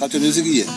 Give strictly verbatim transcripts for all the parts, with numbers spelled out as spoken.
Macam ni segi ya?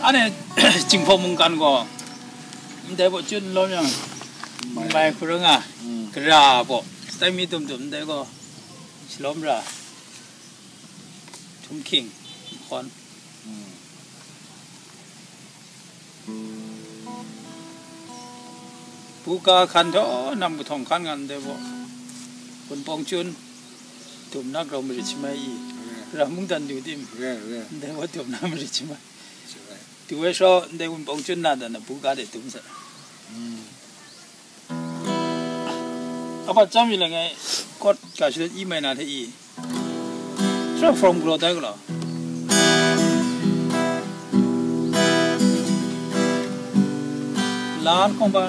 Ane, Jinghpaw mungkan gaw, ndai baw chyun lawm yang, mai hkurang a, mm, gara baw, stai mi dum dum ndai gaw, shalawm ra, htum hking, hkawn. Mm. Buga hkan htaw, nam kahtawng hkan nga ndai baw, Wunpawng chyun, dum na grau marit shamai i, mm, gara mungdan du tim, mm, mm, ndai baw dum na marit shamai. Shamai. Tu ai shaw, ndai Wunpawng chyun na dan na buga de dum sa. Mm. Apa chyam mi langai, chord ga shadut E minor hte i. Sura from galaw tai galaw. La kawng ba.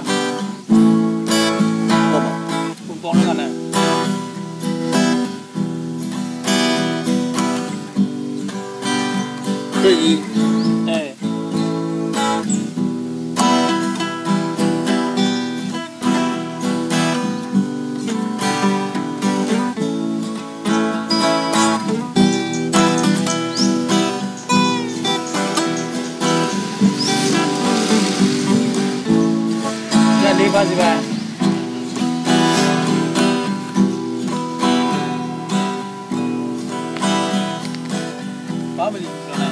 Wunpawng ni nga na. Hkri i. Eh. Ya, le ba zi ba. Ba ma li lu na.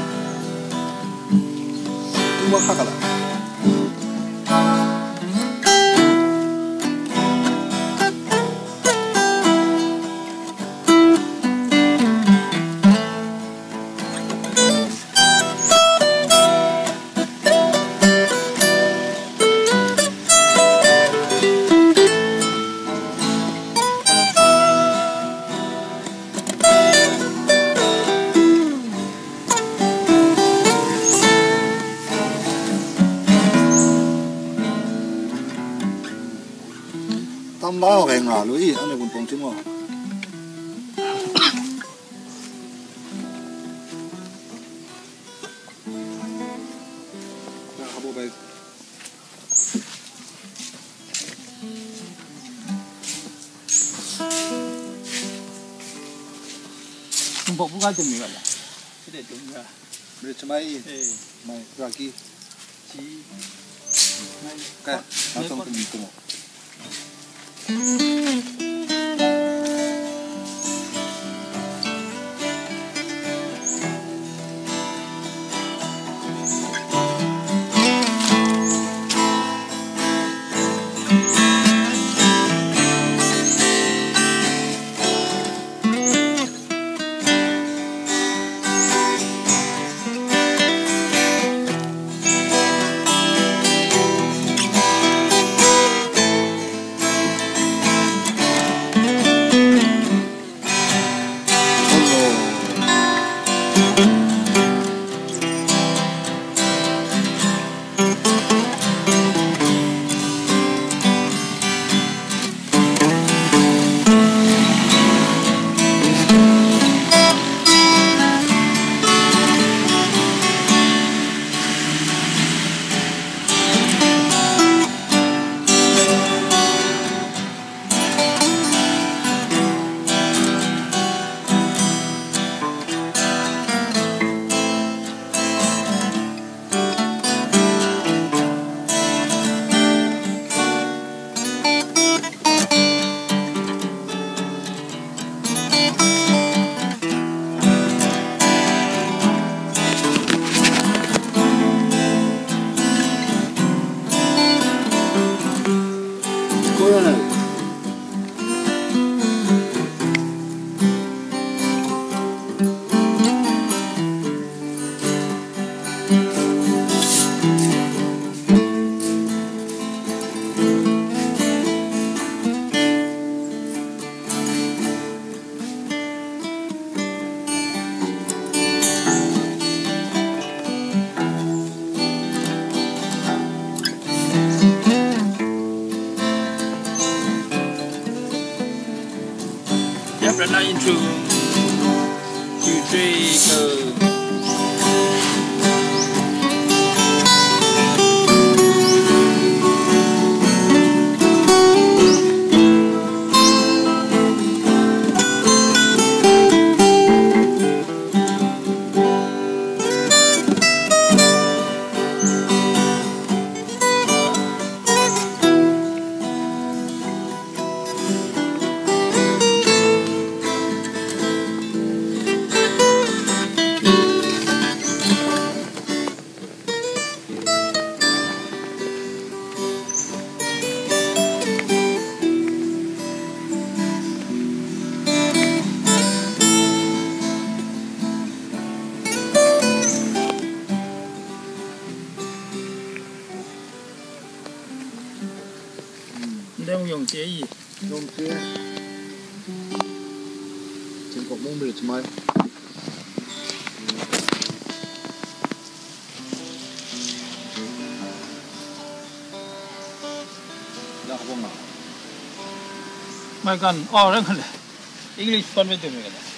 Tu ma hka ga la. Tam la wa kai nga lu i, ane Wunpawng chyun wa. Na, habo bai. Wunpawng buga dum mi wa la. Sede dum ra. Marit shamai i. Eh. Mai, ragi. Ji. Mai. Kai, mai na tong kum kum. Yep, right now intro. Two, three, go. Ndai mung yawng chye i? Yawng chye. Tingkawk mung marit mai. Mai kan, oh, ran kan le. English kon me tu me kan.